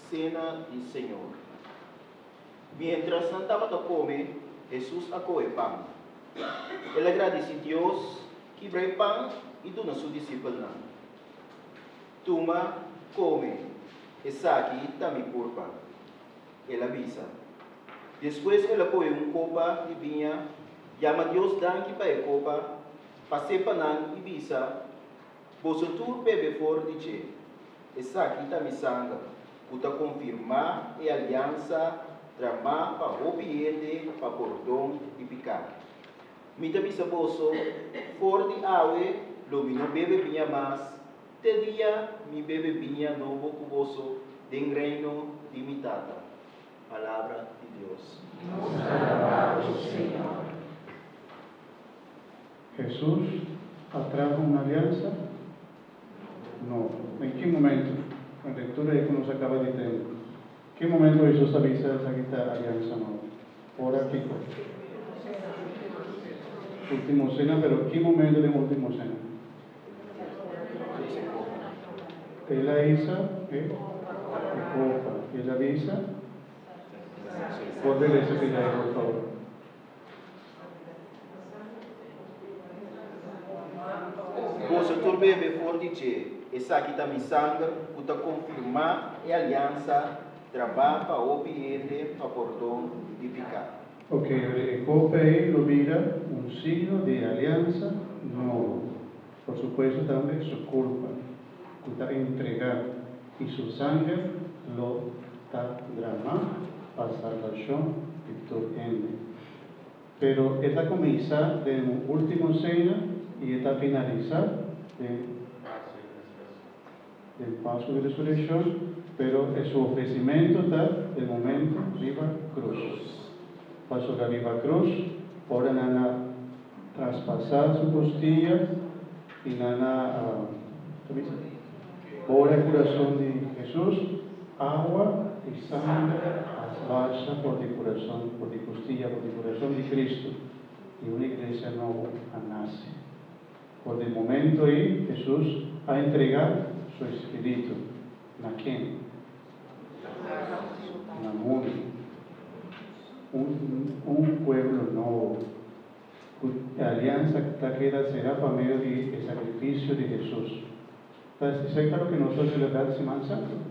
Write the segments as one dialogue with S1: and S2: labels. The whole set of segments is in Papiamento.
S1: Sena di Señor. Miéntras nan tabata kome, Hesus a kohe pan. El a gradisí Dios, kibra e pan i duna su disipelnan. Tuma, kome, esaki ta mi kurpa, el a bisa. Despues el a kohe un kopa di biña, yama Dios danki pa e kopa, pas'é pa nan i bisa, Boso tur bebe for di dje. Esaki ta mi sanger, ku ta konfirmá e aliansa dramá pa hopi hende pa pordon di piká. Mi ta bisa boso, for di awe lo mi no bebe biña mas, te dia mi bebe biña nobo ku boso den Reino di mi Tata. Palabra di Dios.
S2: Nos ta alabá bo, Señor.
S3: Hesus a traha un aliansa nobo. Den ki momento? E lectura ei cu nos a caba di tende. Ki momento Hesus a bisa esaki ta aliansa nobo? Ora kico? Ultimo cena, pero ki momento den ultimo cena? El a hisa e copa. El a bisa, Bolbe lesa pida ei, por favor.
S1: Boso tur bebe for di dje, esaki ta mi sanger ku ta konfirmá e aliansa trabá pa hopi hende pa pordon di piká.
S3: Ok, ora e kopa ei lo bira un signo di e aliansa nobo. Por supuesto tambe su kurpa ku ta entregá i su sanger lo ta dramá pa salbashon di tur hende. Pero e ta kuminsá den un último sena i e ta finalisá den den Pasku di Resurekshon, pero e su ofresimentu ta den momentu riba krus. Pasobra riba krus, ora nan a traspasá su kostia i nan a, ta bisa? Bora e kurason di Hesus, awa i sanger a basha for di kurason, for di kostia, for di kurason di Kristu, i un iglesia nobo a nase. For di e momento ei, Hesus a entregá su espíritu na ken? Na mundu. Un un pueblo nobo, ku e aliansa ta keda será pa medio di e sakrifisio di Hesus. Ta esei ta loke nos ta selebrá di Siman Santu.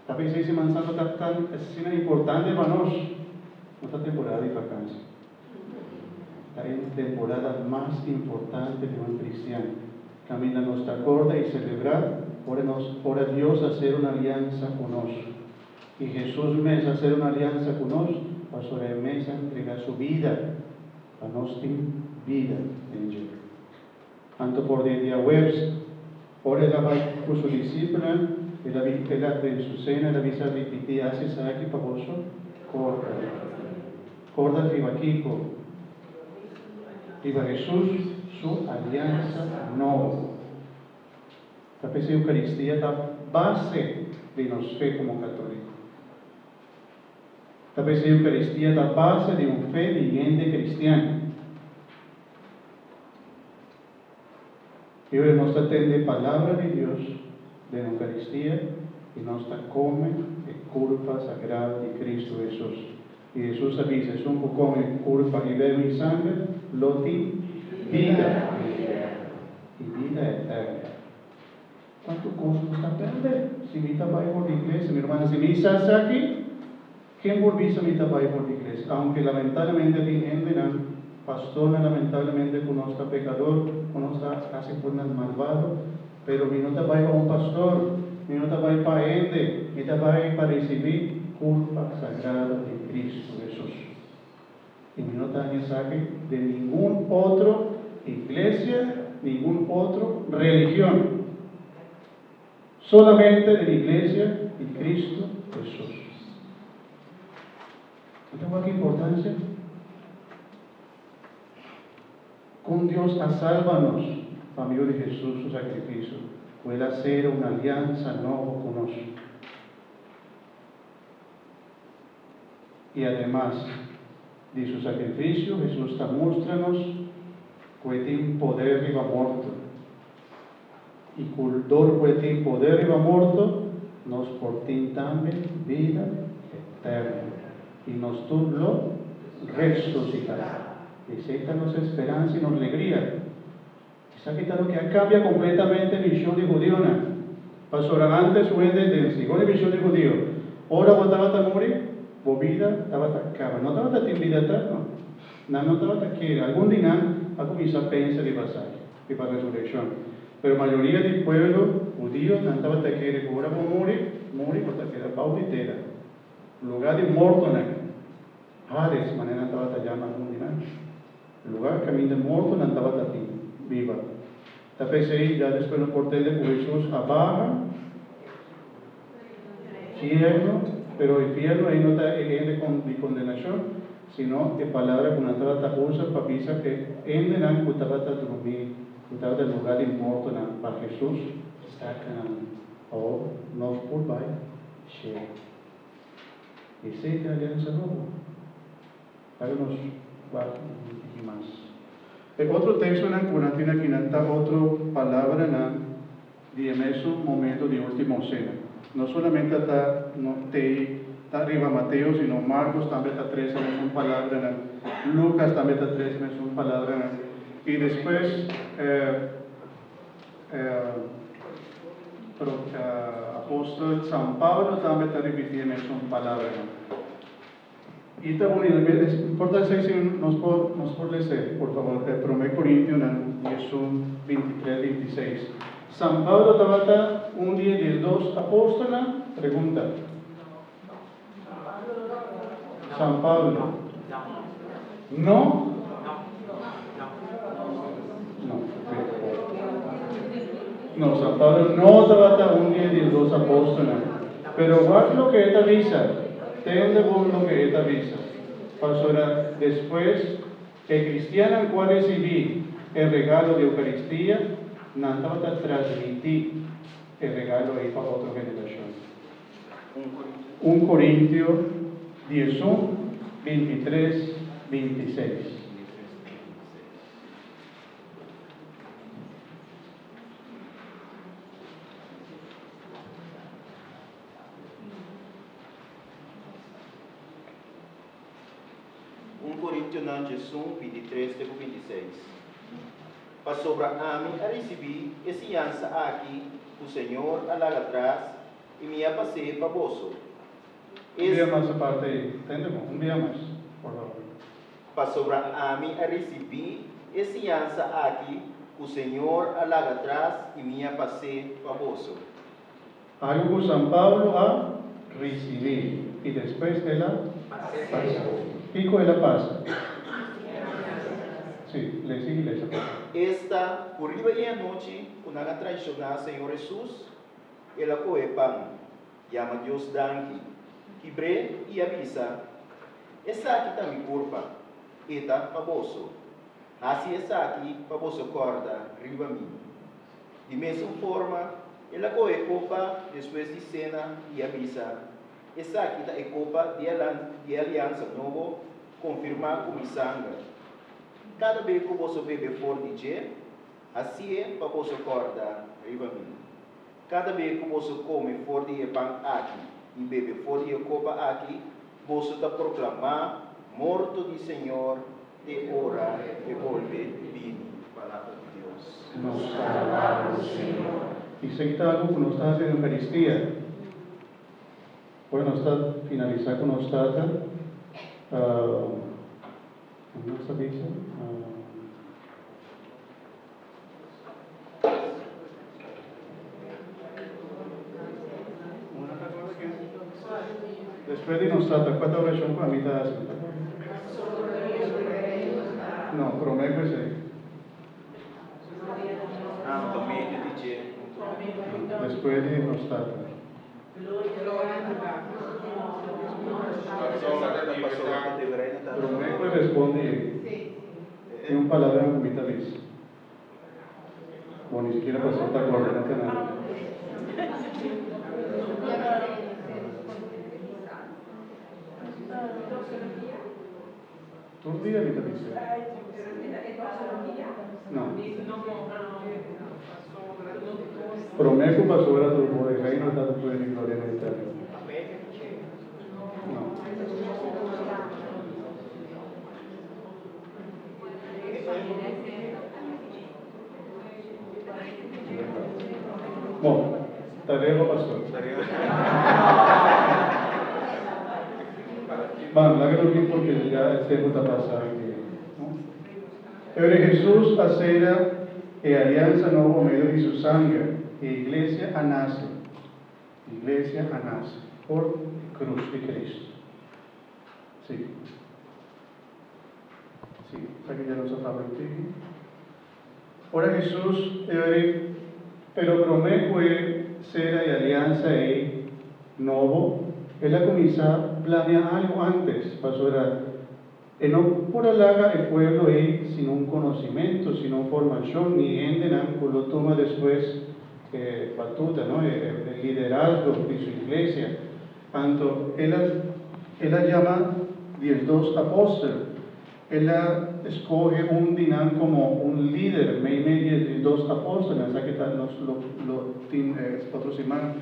S3: Ta p'esei Siman Santu ta tan asina importante pa nos. No ta temporada di vakansi. Ta e temporada mas importante di un cristian, caminda nos ta corda y celebra ora nos ora Dios a hacer un alianza cu nos. Y Jesus mes a hacer un alianza cu nos pasobra e mes a entrega su bida pa nos tin bida den dje. Anto for di e diahuebs, ora el a bai cu su discipelnan, el a bin el a den su cena el a bisa ripiti, Haci esaki pa boso corda. Corda riba kico? Riba Jesus su aliansa nobo. Ta p'esei Eucaristia ta base di nos fe como catolico. Ta p'esei Eucaristia ta base di un fe di hende cristian. I ora nos ta tende e Palabra di Dios den Eucaristia i nos ta come e curpa sagrado di Cristo Jesus. I Jesus a bisa, Esun cu come e curpa i bebe mi sanger lo tin bida i bida eterno. Cuantu cos nos ta perde si mi ta bay for di iglesia? Mi rumannan, si mi sa esaki, Ken por bisa mi ta bai for di iglesia? Aunke lamentablemente tin hendenan, pastornan lamentablemente ku nos ta pekador, ku nos ta hasi kosnan malbado, pero mi no ta bai pa un pastor, mi no ta bai pa hende, mi ta bai pa risibí kurpa sagrado di Kristu Hesus. I mi no ta haña esaki den ningun otro iglesia, ningun otro religion. Solamente den Iglesia di Cristo Jesus. Bo ta wak importancia? Con Dios a salba nos pa medio di Jesus su sacrificio, cu El a cera un alianza nobo cu nos. I ademas di su sacrificio, Jesus ta mustra nos cu E tin poder riba morto. I ku dor ku e tin poder riba morto, nos por tin tambe bida eterno. I nos tur lo resusitá. Esei ta nos speransa i nos legria. Esaki ta loke a kambia kompletamente vishon di hudiunan. Pasobra ántes un hende den segun e vishon di hudiu, ora bo tabata muri, bo bida tabata kaba. No tabata tin bida eterno. Nan no tabata kere. Algun di nan a kuminsá pensa riba esaki, riba resurekshon. Pero mayoria di pueblo hudiu nan tabata kere ku ora bo muri, muri bo ta keda bou di tera, lugá di mortonan, Hades, manera nan tabata yama algun di nan. Lugá kaminda mortonan tabata tin biba. Ta p'esei ya despues no por tende ku Hesus a baha fierno, pero e fierno ei no ta e hende di kondenashon, sino e palabra ku nan tabata usa pa bisa e hendenan ku tabata drumí, ku tabata lugá di mortonan, pa Hesus saka nan. Awor nos por bai shelu. Esei ta e aliansa nobo. Laga nos wak un tiki mas. E otro tekstonan ku nan tin akinan ta otro palabranan di e mesun momento di Ultimo Sena. No solamente ta no tei ta riba Mateo, sino Markos tambe ta trese mesun palabranan, Lukas tambe ta trese mesun palabranan, i despues e apostel San Pablo tambe ta ripití e mesun palabranan. I ta bunita, por ta esei si nos por nos por les'é, por fabor, e Promé Korintionan 11, 23, 26. San Pablo tabata un di e diesdos apóstolnan? Pregunta. San Pablo. No? No, No, San Pablo no tabata un di e diesdos apóstolnan. Pero wak loke e ta bisa. Tende bon loke e ta bisa, pasobra despues e kristiannan ku a risibí e regalo di Eukaristia, nan tabata transmití e regalo ei pa otro generashon. Un Korintio 11, 23, 26.
S1: Un Korintionan 11, 23 te ku 26. Pasobra ami a risibí e siñansa aki ku Señor a laga tras i mi a pas'é pa boso.
S3: Un bia mas e parte ei. Tende bon. Un bia mas, por favor.
S1: Pasobra ami a risibí e siñansa aki ku Señor a laga tras i mi a pas'é pa boso.
S3: Algu ku San Pablo a risibí i despues el a pasa. Kiko el a pasa? Sí, lei sigui lesa por favor.
S1: Esta ku riba e anochi ku nan a traishoná Señor Hesus, el a kohe pan, yama Dios danki, kibr'é i a bisa, Esaki ta mi kurpa, e ta pa boso. Hasi esaki pa boso kòrda riba mi. Di mesun forma, el a kohe e kopa despues di sena i a bisa, Esaki ta e kopa di e aliansa nobo konfirmá ku mi sanger. Kada be ku boso bebe for di dje, hasié pa boso kòrda riba mi. Kada be ku boso kome for di e pan aki i bebe for di e kopa aki, boso ta proklamá morto di Señor te ora e bolbe bini. Palabra di Dios.
S3: Nos ta alabá bo, Señor. I ta algu ku nos ta hasi den Eukaristia. Ora nos ta finalisá ku nos Tata, nos ta bisa, Despues di nos tata, kua ta orashon ku ami ta hasi? No, promé ku esei. Despues di nos tata. Promé ku e respondi ei, tin un palabra ku mi ta bisa. Bo ni sikiera pasó ta acorda, no ta nada. Tur dia mi ta bisa. No. Promé ku pasó era tur bo e reino ta tu poder i gloria na eterno. No. Bon, tarea pa pastor. Ban, laga nos bin porque ya e tempo ta pasa aki. Pero Hesus a sera e aliansa nobo medio di su sanger, e iglesia a nase. Iglesia a nase por e cruz di Cristo. Si. Si, esaki ya nos a papia un tiki. Ora Hesus e ori, pero promé ku e sera e aliansa ei nobo, el a kuminsá planea algu ántes, pasobra e no por a laga e pueblo ei sin un konosimentu, sin un formashon, ni hendenan ku lo tuma despues e batuta, no, e liderazgo di su iglesia. Anto el a el a yama 12 apòstel. El a skohe un di nan komo un lider meimei di e 12 apòstelnan, esaki ta nos lo lo tin otro siman.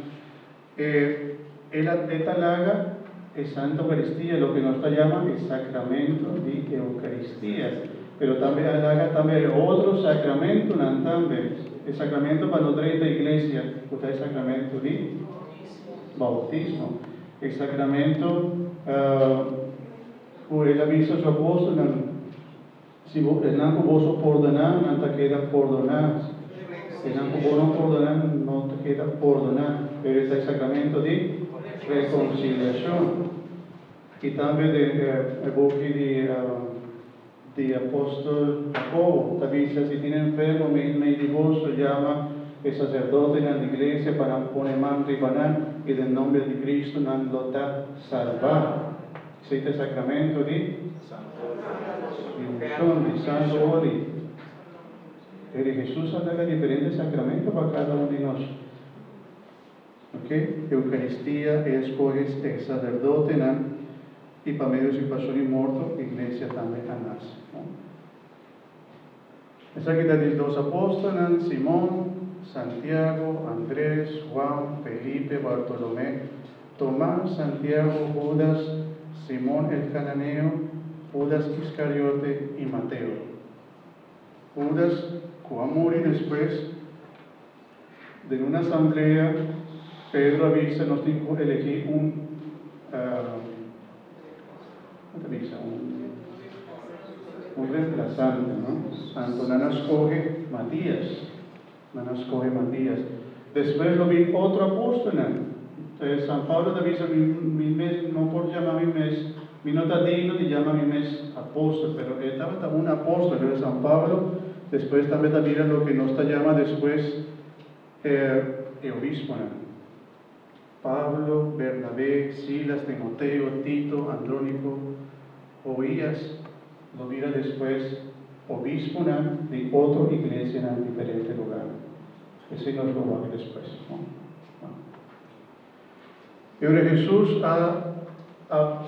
S3: E el a e ta laga e Santa Eukaristia, loke nos ta yama e Sakramento di Eukaristia. Pero tambe a laga tambe e otro sakramentunan tambe, e sakramento pa no drenta iglesia, ku ta e sakramento di bautismo. E sacramento cu el a bisa su apóstolnan, Si bo, esnan cu boso pordoná, nan ta keda pordoná, esnan cu bo no pordoná, no ta keda pordoná. Pero e ta e sacramento di reconciliacion. Y tambe den e buki di di apóstol Jacobo ta bisa, Si tin enfermo meimei di boso, yama e saserdotenan di iglesia pa nan pone man riba nan, i den nomber di Cristo nan lo ta salbá. Esei ta e sakramento di unshon, di santu oli. Pero Hesus a laga diferente sakramento pa kada un di nos. Ok, Eucaristia, e escoge e sacerdotenan y pa medio di su pasion y morto Iglesia tambe a nace. No? Esaki ta 12 apostelnan, Simon, Santiago, Andres, Juan, Felipe, Bartolomé, Tomás, Santiago, Judas, Simon el Cananeo, Judas Iscariote y Mateo. Judas, cu a muri despues, Den un asamblea, Pedro a bisa nos tin ku elegí un, kon ta bisa, un, un remplasante, no? Anto nan a skohe Matias. Nan a skohe Matias. Despues lo bin otro apóstolnan. San Pablo ta bisa, mi, mi mes no por yama mi mes, mi no ta digno di yama mi mes apóstol, pero e tabata un apóstol, pero San Pablo Despues tambe ta bira loke nos ta yama despues e obisponan, Pablo, Bernabé, Silas, Timoteo, Tito, Andrónico, Oías, lo bira despues obisponan di otro iglesianan diferente lugar. Esei nos lo wak despues. E ora Hesus a a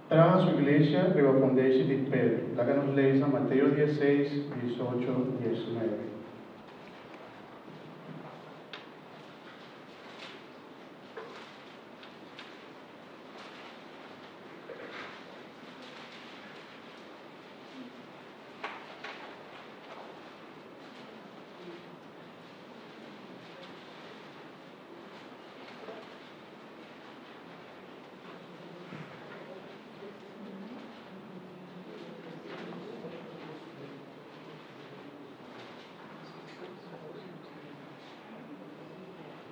S3: traha su iglesia riba fundeshi di Pedro. Laga nos lesa Mateo 16, 18, 19.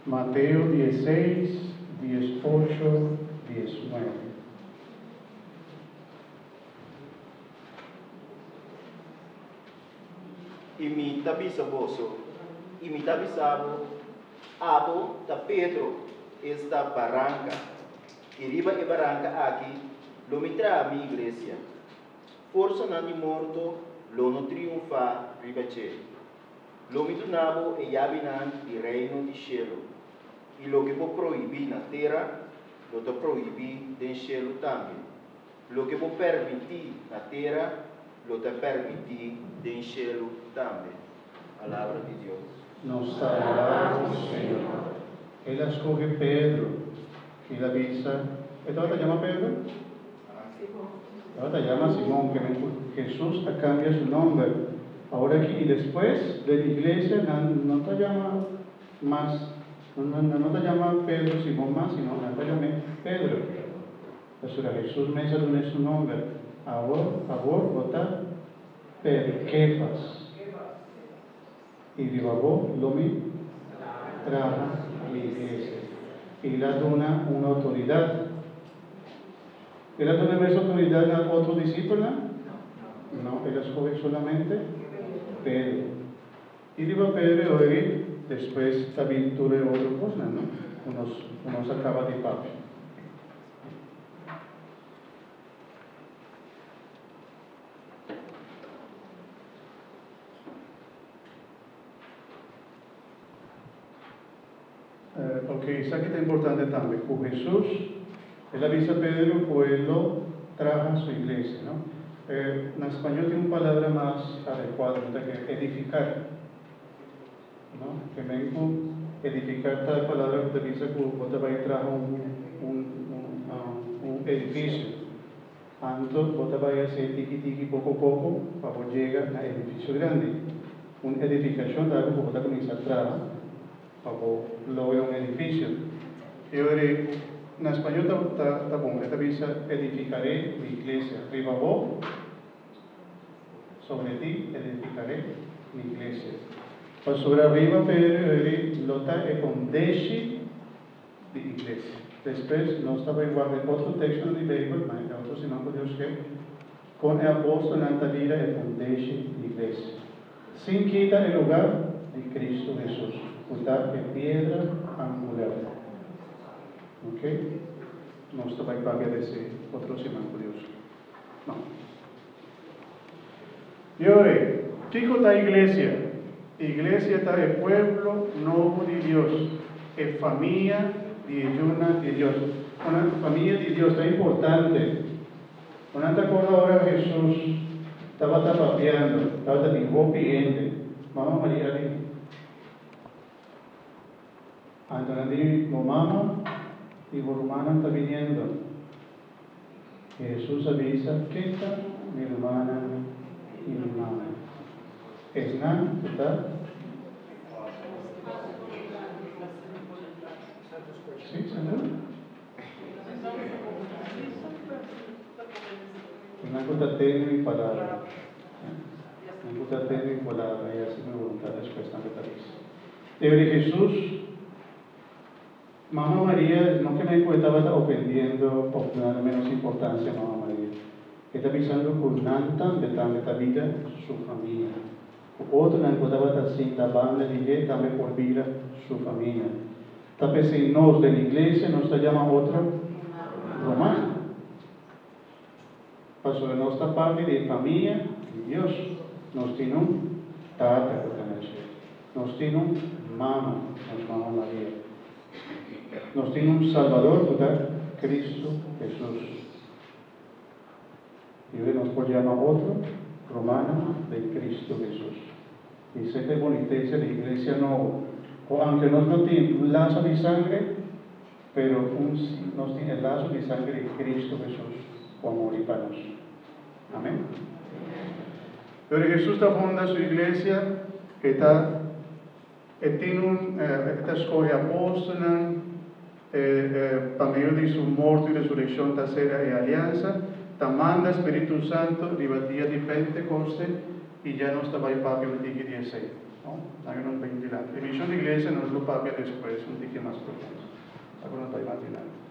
S3: Mateo 16, 18, 19.
S1: I mi ta bisa boso, i mi ta bisa bo, Abo ta Pedro, esta baranka, i riba e baranka aki lo mi traha mi iglesia. Forsanan di morto lo no triunfá riba dje. Lo mi duna bo e yabinan di Reino di shelu, i loke bo prohibí na tera lo ta prohibí den shelu tambe. Loke bo permití na tera lo ta permití den shelu tambe. Palabra di Dios.
S3: Nos ta alabá bo, Señor. El a skohe Pedro i el a bisa, E tabata yama Pedro? Tabata yama Simon, ke men ku Hesus a kambia su nòmber. Awor aki i despues den iglesia nan no ta yama mas, nan no ta yama Pedro Simon mas, sino nan ta yam'é Pedro. Pasobra Hesus mes a dun'é su nòmber. Awor, awor bo ta Pedro, Kefas. I riba bo lo mi traha mi iglesia. I el a duna un outoridat. El a duna e mes outoridat na otro disipelnan? No, el a skohe solamente Pedro. I riba Pedro e oiri, despues ta bin tur e otro kosnan, no? Ku nos, ku nos a kaba di papia. Ok, esaki ta importante tambe, ku Hesus, el a bisa Pedro ku e lo traha su iglesia, no? Na spañol tin un palabra mas adekuado, no ta ke edifikar, no? Ke men ku edifikar ta e palabra ku ta bisa ku bo ta bai traha un un un edifisio. Anto bo ta bai hasié tiki tiki poko poko pa bo yega na edifisio grandi. Un edifikashon ta algu ku bo ta kuminsá traha pa bo logra un edifisio. E ora ei na spañó ta ta bon, e ta bisa edifikaré mi iglesia. Riba bo, sobre ti edifikaré mi iglesia. Pasobra riba Pedro e ora ei lo ta e kondeshi di iglesia. Despues nos ta bai wak e otro tekstonan di Beibel, ma e otro siman ku Dios ke, kon e apòstelnan ta bira e fundeshi di iglesia, sin kita e lugá di Kristu Hesus, ku ta e piedra angular. Ok? Nos ta bai papia di esei otro siman ku Dios ke. No. I ora, kiko ta iglesia? Iglesia ta e pueblo nobo di Dios, e famia di e yunan di Dios. Una famia di Dios ta importante. Bo nan ta acorda ora Hesus tabata papiando, tabata tin hopi hende, Mama Maria a bini. Anto nan di, Bo mama i bo rumannan ta biniendo. Hesus a bisa, Ken ta mi rumannan i mi mama? Esnan ku ta. Sí, Sandra? Esnan ku ta tende mi palabra. Esnan ku ta tende mi palabra i hasi mi boluntat, despues nan ta bisa. Debe di Hesus. Mama Maria no ke men ku e tabata ofendiendo of dunando menos importansia a Mama Maria. E ta bisando ku nan tambe tambe ta bira su famia. Ku otronan ku tabata sinta banda di dje tambe por bira su famia. Ta p'esei nos den iglesia nos ta yama otro ruman. Pasobra nos ta parti di e famia di Dios. Nos tin un Tata ku ta na shelu. Nos tin un Mama, nos Mama Maria. Nos tin un Salbador ku ta Kristu Hesus. I ora nos por yama otro rumannan den Kristu Hesus. I esei ta e bonitesa di Iglesia Nobo, ku aunke nos no tin un laso di sangre, Pero un si nos tin e laso di sangre di Cristo Jesus cu a muri pa nos. Amen. Pero Jesus ta funda su iglesia, e ta e tin un e ta scoge apostelnan, e e pa medio di su morto y resureccion ta cera e aliansa, ta manda Spiritu Santo riba dia di Pentecoste y ya nos ta bay papia un tiki di esey. No, laga nos bai dilanti. E mishon di iglesia nos lo papia despues un tiki mas profundo. Laga nos bai mas dilanti.